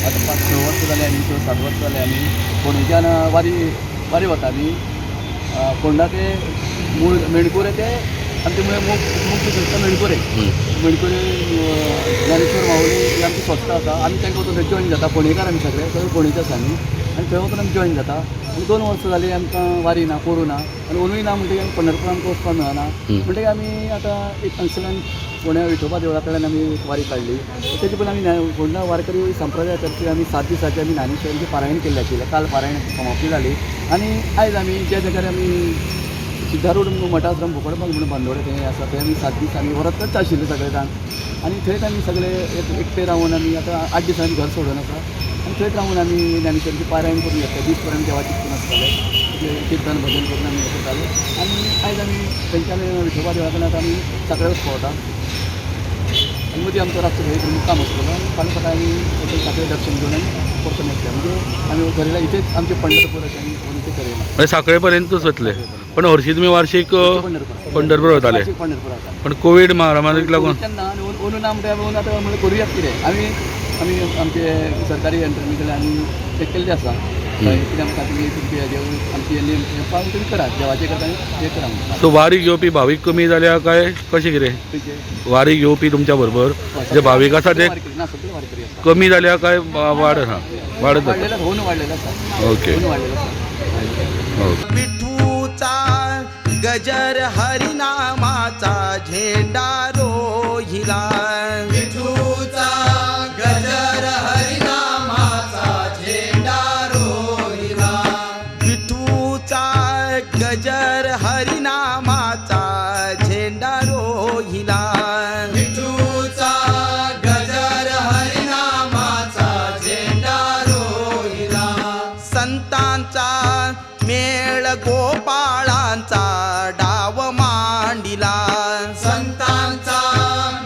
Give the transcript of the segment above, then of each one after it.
आतां 5-6 वर्सां जालीं आमी, 6-7 वर्सां जालीं आमी फोंडेच्यान वारी वारी वता आमी. फोंडा ते मूळ मेणकुरे ते आमचे मुळे मुख्य संस्था मेणकुरे. मेणकुरे ज्ञानेश्वर माऊली ही आमची संस्था आसा. आमी तांकां वचून थंय जॉयन जाता. फोंडेकार आमी सगळे सगळे फोंडेचे आसा आमी आनी थंय वचून आमी जॉयन जाता. आनी 2 वर्सां जालीं आमकां वारी ना, पोरूं ना आनी अंदूय ना म्हणटकीर आमी पंढरपूर आमकां वचपाक मेळना. म्हणटकीर आमी आतां एक हांगसरल्यान फोंड्या विठोबा देवळा कडल्यान आमी एक वारी काडली. तेजे पयलीं आमी फोंडा वारकरी संप्रदाया तर्फे आमी 7 दिसांचे आमी ज्ञानेश्वरीचें पारायण केल्लें आशिल्लें. काल पारायण समाप्ती जाली आनी आयज आमी ज्या जाग्यार आमी सिद्धारूढ मठाश्रम भोकडबाग म्हणून बांदोडे थंय आसा, थंय आमी 7 दीस आमी व्रतच आशिल्ले सगळे जाण आनी थंयच आमी सगळे एकटे रावन आमी आतां 8 दिसांनी घर सोडून आसा आनी थंयच रावन आमी ज्ञानेश्वरीचें पारायण करून घेतलें. दीस पर्यंत देवाचें चिंतून आसतालें, किर्तन भजन करून आमी हें करताले. आनी आयज आमी थंयच्यान विठोबा देवळा कडेन आतां आमी साखळे वचपा वता आनी मदीं आमचो रातचो थंय मुक्काम आसतलो आनी फाल्यां सकाळी आमी साखळे दर्शन घेवन आमी परतून येतले. म्हणजे आमी घरा इथेच आमचें पंढरपूर अशें आमी इथे करेला. म्हणजे साखळे पर्यंतच वतले. पण हरशीं तुमी वार्षिक पंढरपूर पंढरपूर वताले. पंढरपूर वता. पण कोवीड महामारीक लागून तेन्ना आनी अंदू ना म्हणटा आमी आतां म्हणल्यार करुयात कितें. आमी आमी आमचे सरकारी यंत्रणे कडल्यान आमी ते केल्लें आसा कितें आमकां तुमी तुमचे हेजे आमचे नेम पाळून तुमी करात, देवाचे करता हे करा म्हणटा. सो वारी घेवपी भावीक कमी जाल्या काय कशें कितें? खंयचे? वारी घेवपी तुमच्या बरोबर जे भावीक आसा ते वारकरी ना, सगळे वारकरी आसा. कमी जाल्या काय वाड आसा? वाडत जाता. वाडलेलं, होऊन वाडलेलं आसा. ओके. होऊन वाडलेलं आसा. ओके. विठूचा गजर हरिनामाचा झेंडा रोहिला. विठूचा गजर हरिनामाचा झेंडा रोहिला. विठूचा गजर हरिनामाचा झेंडा रोहिला. विठूचा गजर हरिनामाचा झेंडा रोहिला. संतांचा मेळ गोपाळांचा डाव मांडिला. संतांचा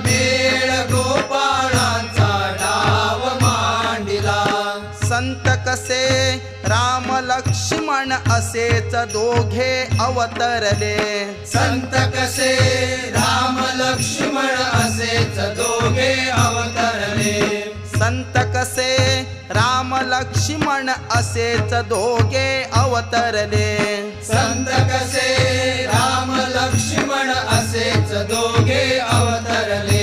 मेळ गोपाळांचा डाव मांडिला. संत कसे राम लक्ष्मण असेच दोघे अवतरले. संत कसे राम लक्ष्मण असेच दोघे अवतरले. संत कसे राम लक्ष्मण असेच दोघे अवतरले. संत कसे राम लक्ष्मण असेच दोघे अवतरले.